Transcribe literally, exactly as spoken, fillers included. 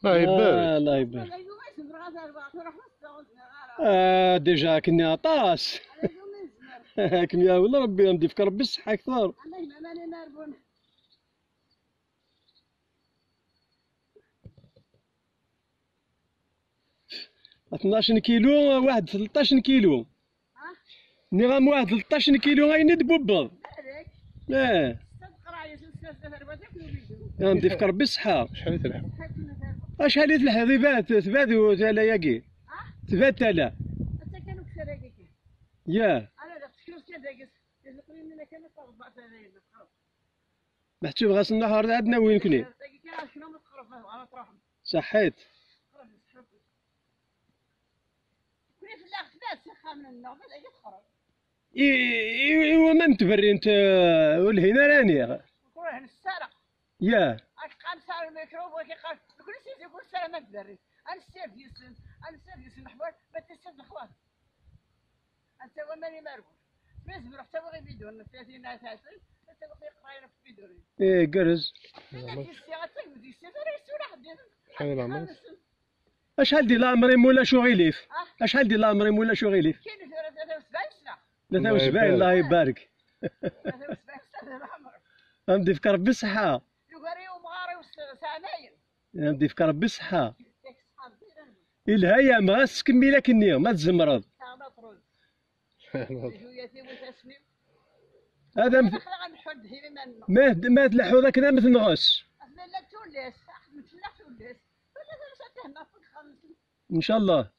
الله يبارك. آه، الله يبارك. آه، ديجا كنا عطاس. كم يا ولد ربي، غادي يفك ربي الصحة أكثر. اثناش كيلو، واحد ثلطاش كيلو. نغام واحد ثلطاش كيلو غاين تبوبض. اه. غادي يفك ربي الصحة. شحال تلحق؟ شحال تلحق؟ ذي بات، ثبات وثلاثة ياكي. ثبات تلا. يا. محتوب غاس النهار عندنا وين كني. صحيت. إي-، إي-، إيوا ما متبري أنت، آه، والهنا راني. يا. إيه، قرز. شحال دي العمر يمولا شو غيليف؟ شحال دي العمر يمولا شو غيليف؟ ثلاثة وسبعين، الله يبارك. غادي يفك ربي الصحة. غادي يفك ربي الصحة. إلها يا ما غاس كميلة كني، ما تزمرض. هذا مت-، ما، ما تلحو ذاك ذا مثل نغس. إن شاء الله.